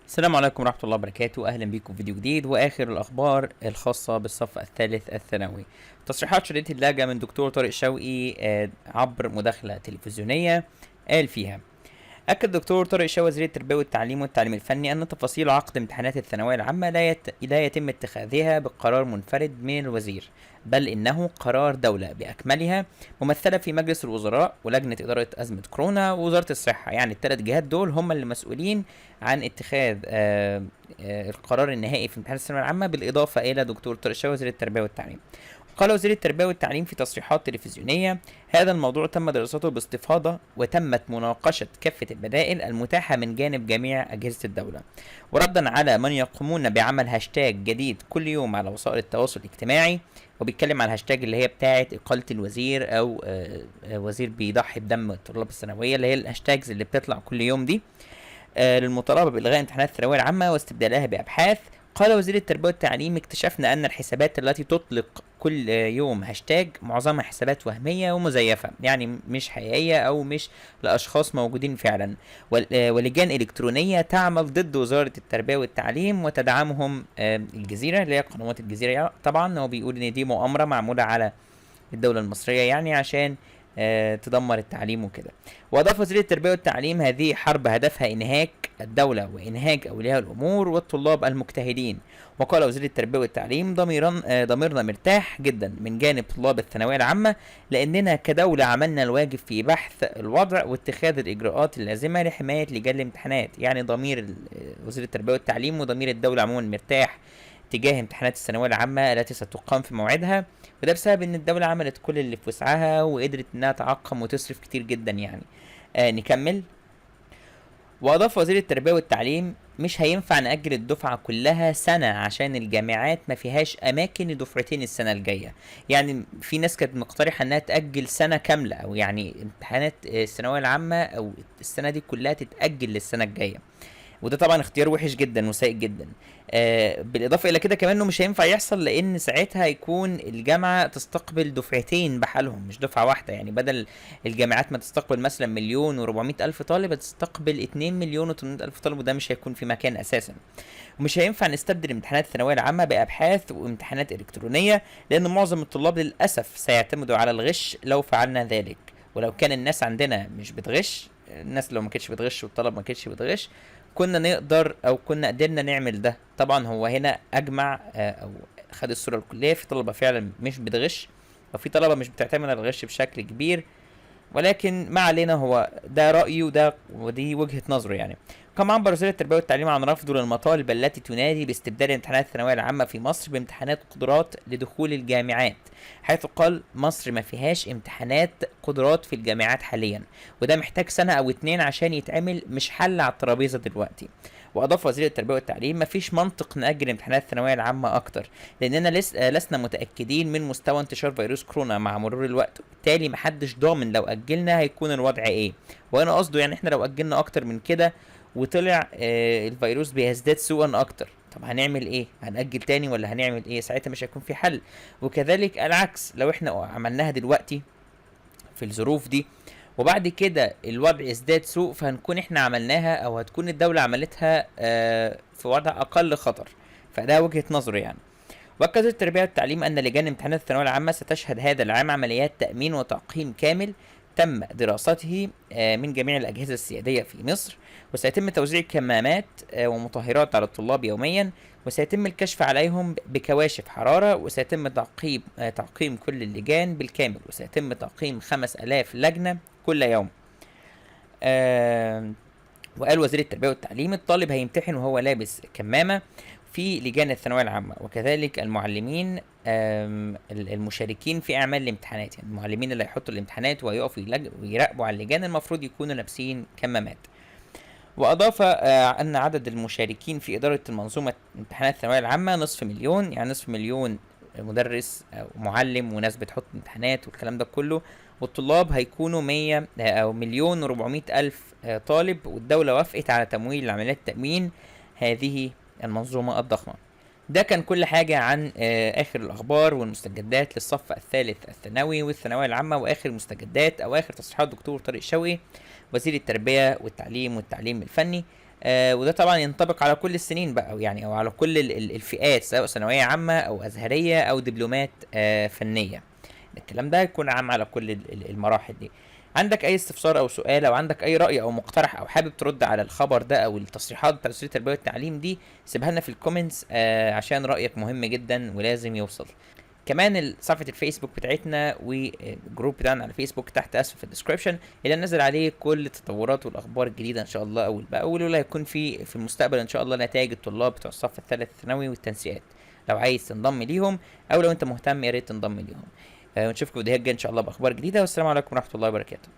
السلام عليكم ورحمة الله وبركاته. أهلا بيكم في فيديو جديد وآخر الأخبار الخاصة بالصف الثالث الثانوي. تصريحات شديدة اللهجة من دكتور طارق شوقي عبر مداخلة تلفزيونية قال فيها: أكد دكتور طارق شوقي وزير التربية والتعليم والتعليم الفني أن تفاصيل عقد امتحانات الثانوية العامة لا يتم اتخاذها بقرار منفرد من الوزير، بل إنه قرار دولة بأكملها ممثلة في مجلس الوزراء ولجنة إدارة أزمة كورونا ووزارة الصحة. يعني الثلاث جهات دول هم اللي مسؤولين عن اتخاذ القرار النهائي في امتحانات الثانوية العامة، بالإضافة إلى دكتور طارق شوقي وزير التربية والتعليم. قال وزير التربية والتعليم في تصريحات تلفزيونية: هذا الموضوع تم دراسته باستفاضة وتمت مناقشة كافة البدائل المتاحة من جانب جميع أجهزة الدولة. وردا على من يقومون بعمل هاشتاج جديد كل يوم على وسائل التواصل الاجتماعي، وبيتكلم على الهاشتاج اللي هي بتاعة إقالة الوزير أو وزير بيضحي بدم الطلاب الثانوية، اللي هي ال hashtags اللي بتطلع كل يوم دي، للمطالبة بإلغاء امتحانات الثانوية العامة واستبدالها بأبحاث. قال وزير التربية والتعليم: اكتشفنا أن الحسابات التي تطلق كل يوم هاشتاج معظمها حسابات وهمية ومزيفة، يعني مش حقيقية أو مش لأشخاص موجودين فعلا، ولجان إلكترونية تعمل ضد وزارة التربية والتعليم وتدعمهم الجزيرة اللي هي قنوات الجزيرة. طبعا هو بيقول إن دي مؤامرة معمولة على الدولة المصرية يعني عشان تدمر التعليم وكده. وأضاف وزير التربية والتعليم: هذه حرب هدفها إنهاك الدولة وإنهاك أولياء الأمور والطلاب المجتهدين. وقال وزير التربية والتعليم: ضميرنا مرتاح جدا من جانب طلاب الثانوية العامة، لأننا كدولة عملنا الواجب في بحث الوضع واتخاذ الإجراءات اللازمة لحماية لجان الامتحانات. يعني ضمير وزير التربية والتعليم وضمير الدولة عموما مرتاح تجاه امتحانات الثانوية العامة التي ستقام في موعدها، وده بسبب ان الدولة عملت كل اللي في وسعها وقدرت انها تعقم وتصرف كتير جدا يعني. نكمل. واضاف وزير التربية والتعليم: مش هينفع نأجل الدفعة كلها سنة عشان الجامعات ما فيهاش أماكن لدفعتين السنة الجاية. يعني في ناس كانت مقترحة إنها تأجل سنة كاملة، أو يعني امتحانات الثانوية العامة أو السنة دي كلها تتأجل للسنة الجاية، وده طبعا اختيار وحش جدا وسيء جدا. بالاضافة الى كده كمان انه مش هينفع يحصل، لان ساعتها هيكون الجامعة تستقبل دفعتين بحالهم مش دفعه واحدة. يعني بدل الجامعات ما تستقبل مثلا 1,400,000 طالب، هتستقبل 2,800,000 طالب، وده مش هيكون في مكان اساسا. ومش هينفع نستبدل امتحانات الثانوية العامة بابحاث وامتحانات الكترونية، لان معظم الطلاب للاسف سيعتمدوا على الغش لو فعلنا ذلك. ولو كان الناس عندنا مش بتغش، الناس لو ما كانتش بتغش والطلب ما كانتش بتغش، كنا نقدر او كنا قدرنا نعمل ده. طبعا هو هنا اجمع او خد الصورة الكلية، في طلبه فعلا مش بتغش وفي طلبه مش بتعتمد على الغش بشكل كبير، ولكن ما علينا، هو ده رايه ودي وجهه نظره يعني. كما عبر وزير التربية والتعليم عن رفضه للمطالب التي تنادي باستبدال امتحانات الثانوية العامة في مصر بامتحانات قدرات لدخول الجامعات، حيث قال: مصر ما فيهاش امتحانات قدرات في الجامعات حاليا، وده محتاج سنة أو اتنين عشان يتعمل، مش حل على الترابيزة دلوقتي. وأضاف وزير التربية والتعليم: مفيش منطق نأجل امتحانات الثانوية العامة أكتر، لأننا لسنا متأكدين من مستوى انتشار فيروس كورونا مع مرور الوقت، وبالتالي محدش ضامن لو أجلنا هيكون الوضع إيه. وأنا قصده يعني إحنا لو أجلنا أكتر من كده وطلع الفيروس بيزداد سوءا اكتر، طب هنعمل ايه؟ هنأجل تاني ولا هنعمل ايه؟ ساعتها مش هيكون في حل. وكذلك العكس، لو احنا عملناها دلوقتي في الظروف دي وبعد كده الوضع ازداد سوء، فهنكون احنا عملناها او هتكون الدولة عملتها في وضع اقل خطر. فده وجهة نظره يعني. وأكدت التربية والتعليم أن لجان امتحانات الثانوية العامة ستشهد هذا العام عمليات تأمين وتعقيم كامل تم دراسته من جميع الأجهزة السيادية في مصر، وسيتم توزيع كمامات ومطهرات على الطلاب يوميا، وسيتم الكشف عليهم بكواشف حرارة، وسيتم تعقيم كل اللجان بالكامل، وسيتم تعقيم 5000 لجنة كل يوم. وقال وزير التربية والتعليم: الطالب هيمتحن وهو لابس كمامة في لجان الثانوية العامة، وكذلك المعلمين المشاركين في أعمال الامتحانات. يعني المعلمين اللي هيحطوا الامتحانات ويقفوا ويراقبوا على اللجان المفروض يكونوا لابسين كمامات. وأضاف أن عدد المشاركين في إدارة المنظومة امتحانات الثانوية العامة 500,000، يعني 500,000 مدرس أو معلم وناس بتحط امتحانات والكلام ده كله، والطلاب هيكونوا مية أو 1,400,000 طالب، والدولة وافقت على تمويل عمليات تأمين هذه المنظومة الضخمة. ده كان كل حاجة عن آخر الأخبار والمستجدات للصف الثالث الثانوي والثانوية العامة، وآخر المستجدات أو آخر تصريحات دكتور طارق شوقي وزير التربية والتعليم والتعليم الفني. وده طبعا ينطبق على كل السنين بقى، يعني او على كل الفئات، سواء ثانوية عامة او ازهريه او دبلومات فنية. الكلام ده يكون عام على كل المراحل دي. عندك اي استفسار او سؤال، او عندك اي راي او مقترح، او حابب ترد على الخبر ده او التصريحات بتاعت وزارة التربية والتعليم دي، سيبها لنا في ال comments، عشان رايك مهم جدا ولازم يوصل. كمان صفحة الفيسبوك بتاعتنا وال group بتاعنا على الفيسبوك تحت اسفل في ال description، اللي ننزل عليه كل التطورات والاخبار الجديدة ان شاء الله اول باول، واللي هيكون في المستقبل ان شاء الله نتائج الطلاب بتوع الصف الثالث الثانوي والتنسيقات. لو عايز تنضم ليهم او لو انت مهتم يا ريت تنضم ليهم. ونشوفكم في فيديوهات جاية ان شاء الله باخبار جديدة، والسلام عليكم ورحمة الله وبركاته.